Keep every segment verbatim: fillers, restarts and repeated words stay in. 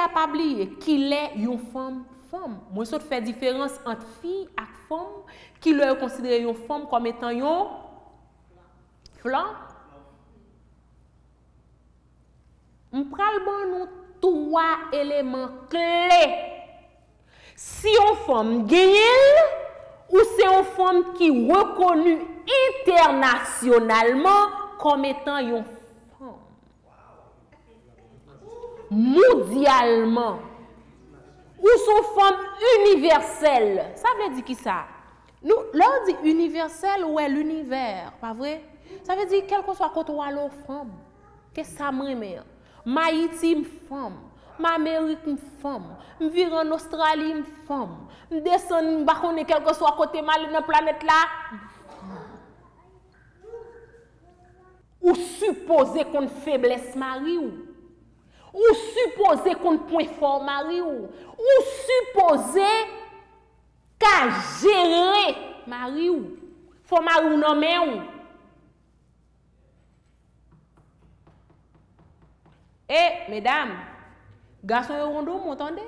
a pa bliye kilè yon fanm fanm. Mwen sot fè diferans ant fi ak fanm, kilè yo konsidere yon fanm kòm etan yon flan. M pral ban nou twa eleman kle. Si yon fanm genyen l, ou se yon fanm ki rekoni entènasyonalman kòm etan yon fanm. Mondyalman, ou se yon fanm inivèsèl. Sa vle di ki sa? Nou, lè w di inivèsèl, ou wè linivè, pa vre? Sa vle di, kèlkeswa kote w ale, w fanm. Ke sa m renmen an. M Ayiti, m fanm. M Amerik, m fanm. M vire ann Ostrali, m fanm. M desann, m pa konnen, kèlkeswa kote m ale nan planèt la, m fanm. Ou sipoze konn feblès mari w. Ou sipoze konn pwen fò mari w. Ou sipoze ka jere mari w. Fò mari w nan men w. E, medam, gason yo wonn dou mwen, tande.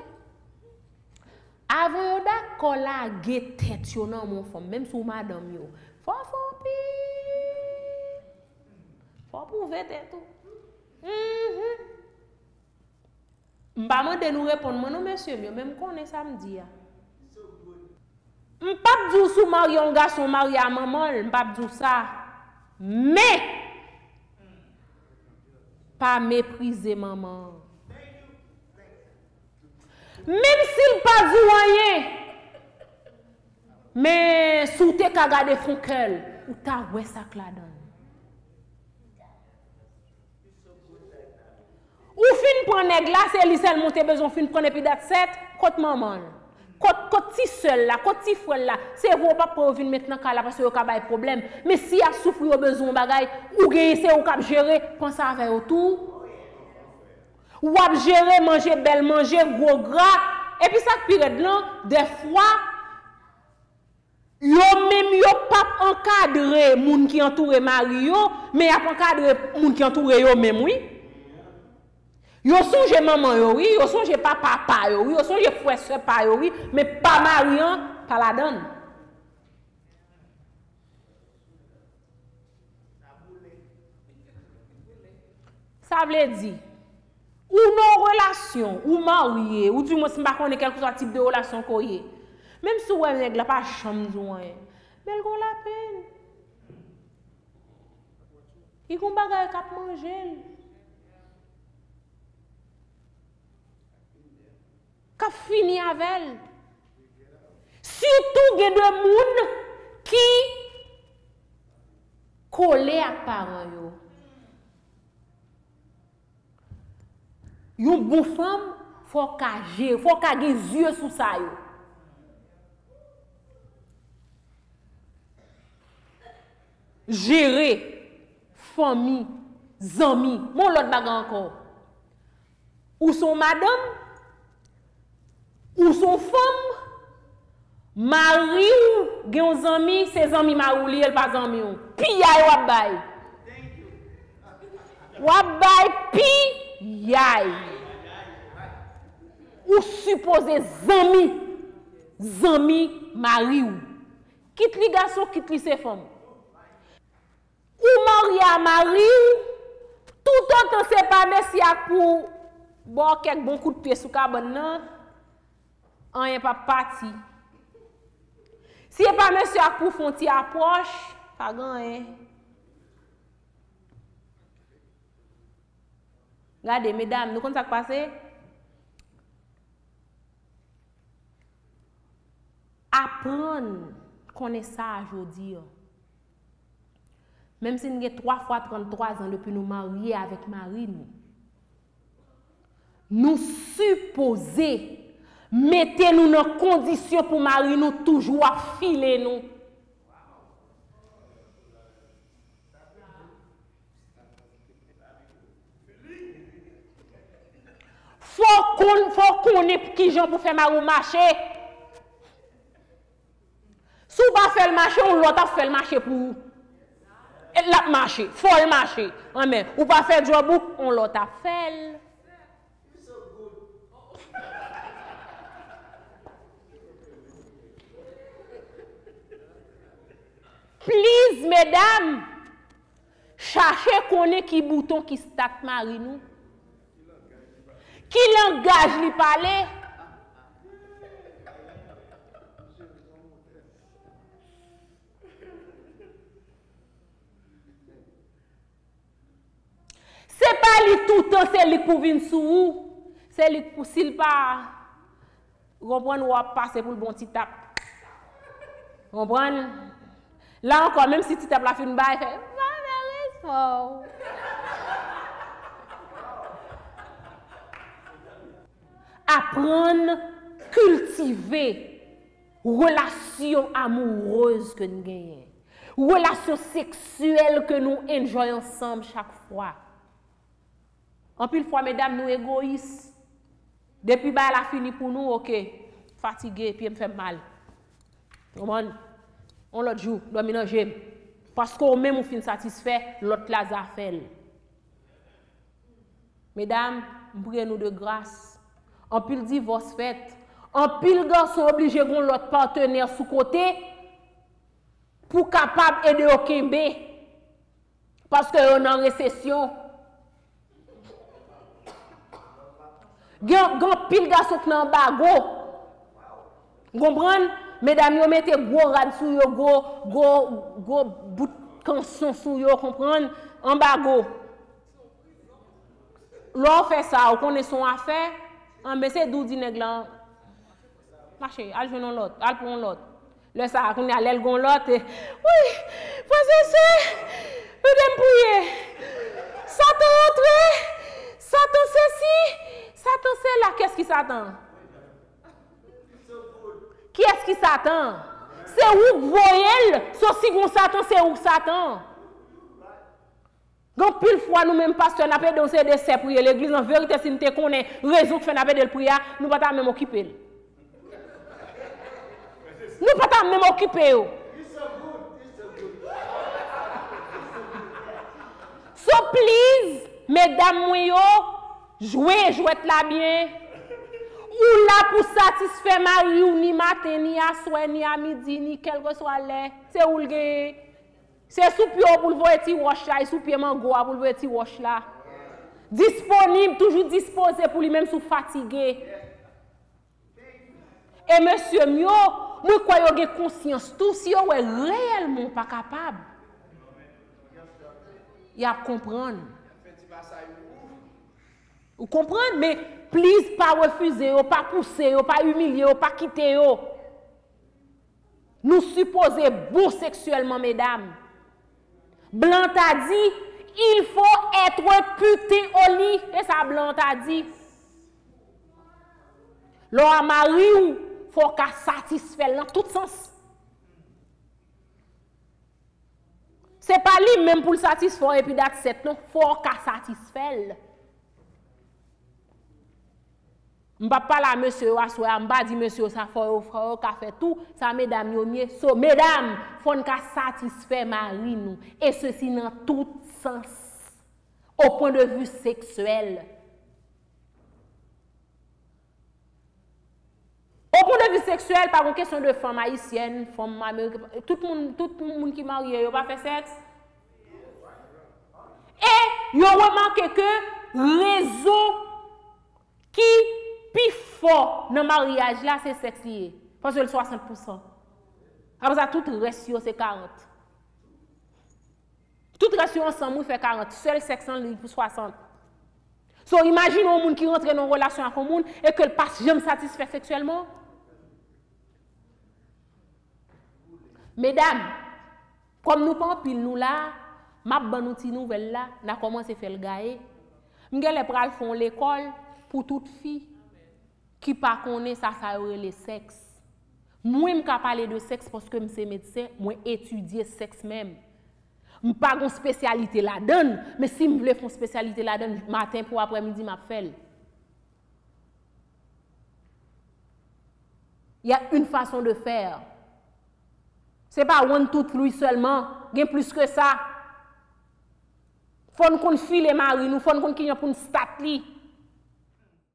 Avan yo dakò lage tèt yo nan men yon fanm, menm si w madanm yo, fò w fè yon pil. Fò w pwouve tèt ou. Mhm. M pa mande nou reponn mwen non, mesye m yo, men m konnen sa m di a. M p ap di w si w marye yon gason, w marye a manman l, m p ap di w sa. Men, pa meprize manman an. Menm si l pa di w anyen, men si w te ka gade fon kè l, ou ta wè sa k ladan l. Ou fin pran nèg la, se li sèlman w te bezwen, w fin pran epi dat sèt, kot manman l? Kot, kot ti sè l la, kot ti frè l la? Se vre w p ap pran yo vin met nan kay la paske yo ka bay pwoblèm. Men si y ap soufri, yo bezwen yon bagay, ou genyen, se ou k ap jere, panse avè yo tou. W ap jere, manje bèl manje, gwo gra. Epi sa k pi rèd lan, dèfwa, yo menm yo p ap ankadre moun ki antoure mari yo, men y ap ankadre moun ki antoure yo menm, wi. Yo sonje manman yo, wi. Yo sonje papa pa yo, wi. Yo sonje frè sè pa yo, wi. Men pa mari an, pa ladan l. Sa vle di, ou nan relasyon, ou marye, ou di mwens m pa konnen kèlkeswa tip de relasyon ke w ye. Menm si w wè nèg la pa janm di w anyen, men l gon lapenn. Li gon bagay k ap manje l. K ap fini avè l. Sitou gen de moun ki kole ak paran yo. Yon bon fanm, fò w ka jere, fò w ka gen zye sou sa yo. Jere fanmi, zanmi. Men yon lòt bagay ankò. Ou se yon madanm, ou se yon fanm, mari w gen yon zanmi, se zanmi mari w li ye, l pa zanmi w. Piyay w ap bay. W ap bay piyay. Ou sipoze zanmi, zanmi mari w. Kit li gason, kit li se fanm. Ou marye a mari w, toutotan se pa mesye a k pou ba w kèk bon kout pye sou kabann nan, anyen p ap pati. Si se pa mesye a k pou fè yon ti apwòch, pa gen anyen. Gade, medam, nou konn sa k pase? Aprann konnen sa a jodi a. Menm si n gen twa fwa tranntwa zan depi nou marye avèk mari nou, nou sipoze mete nou nan kondisyon pou mari nou toujou ap file nou. Fò w konn, fò w konnen kijan pou fè mari w mache. Si w pa fè l mache, yon lòt ap fè l mache pou ou. E l ap mache, fò l mache. Anben, ou pa fè djòb ou, yon lòt ap fè l. Please, medam, chache konnen ki bouton ki stat mari nou. Ki langaj li pale. Se pa li toutan, se li k pou vin sou ou. Se li k pou, si l pa konprann, w ap pase pou l bon ti tap. Konprann? La ankò, menm si ti tap la fin bay, fè, "Mwen fè respè w." Aprann kiltive relasyon amourez ke n genyen. Relasyon seksyèl ke nou enjoy ansanm chak fwa. Anpil fwa, medam, nou egoyis. Depi bagay la fini pou nou, oke, fatige, pye m fè m mal. Konprann? On lòt jou, dòmi nan je m. Paske w menm ou fin satisfè lòt la zafè l. Medam, m priye nou de gras. Anpil divòs fèt. Anpil gason oblije gon lòt patnè sou kote pou kapab ede yo kenbe. Paske yo nan resesyon. Gen, gen anpil gason k nan anbago. Konprann? Medam yo mete gwo rad sou yo, gwo, gwo, gwo bout kanson sou yo, konprann? Anbago. Lè w fè sa, ou konnen se yon afè, anben se di w di nèg lan, "Mache, al jwenn yon lòt, al pran yon lòt." Lè sa a, kounye a, lè l gon lòt, e, wi, frè e sè, ede m priye. Satan antre, Satan sesi, Satan sela. Kiyès ki Satan? Kiyès ki Satan? Se ou k voye l, so si gon Satan, se ou k Satan. Gen anpil fwa nou menm pastè n ap ede yon seri de sè priye legliz, an verite si n te konnen rezon k fè n ap ede l priye a, nou pa ta menm okipe l. Nou pa ta menm okipe yo. So please, medam mwen yo, jwe jwèt la byen. Ou la pou satisfè mari w ni maten, ni aswè, ni a midi, ni kèlkeswa lè. Se ou l genyen. Se sou pye w pou l voye ti wòch la, e sou pye mango a pou l voye ti wòch la. Disponib, toujou dispoze pou li menm si w fatige. E mesye m yo, mwen kwè yo gen konsyans tou, si yo wè reyèlman w pa kapab, y ap konprann. Ou konprann? Men, please, pa refize yo, pa pouse yo, pa imilye yo, pa kite yo. Nou sipoze bon seksyèlman, medam. Blan ta di, "Il faut être putain au lit." E sa blan ta di. Lè w a mari w, fò w ka satisfè l nan tout sans. Se pa li menm pou l satisfè w epi that's it non, fò w ka satisfè l. M p ap pale a mesye yo aswè a, m pa di mesye yo sa fò yo, fò yo ka fè tou sa medam yo m ye. So, medam, fò n ka satisfè mari nou, e sesi nan tout sans, au point de vue sexuel. Au point de vue sexuel, pa gon kesyon de fanm ayisyèn, fanm ameriken, tout moun, tout moun ki marye, yo pa fè sèks. E yo remake ke rezon ki pi fò nan maryaj la, se sèks li ye. Paske l swasant pousan. Apre sa, tout rès yo, se karant. Tout rès yo ansanm, wi, fè karant. Sèl sèks lan, li pou swasant. So, imajine yon moun ki rantre nan yon relasyon ak yon moun e ke l pa janm satisfè seksyèlman. Medam, kòm nou pa anpil nou la, m ap ban nou ti nouvèl la, n a kòmanse fè l gaye. M genlè pral fè yon lekòl pou tout fi ki pa konnen sa, sa yo rele sèks. Mwen, m ka pale de sèks paske m se medsen, mwen etidye sèks menm. M pa gon espesyalite ladann, men si m vle fè yon espesyalite ladann, maten pou aprèmidi, m ap fè l. Il y a une façon de faire. Se pa one, two, three sèlman. Gen plis ke sa. Fò n konn file mari nou, fò n konn kijan pou n stat li.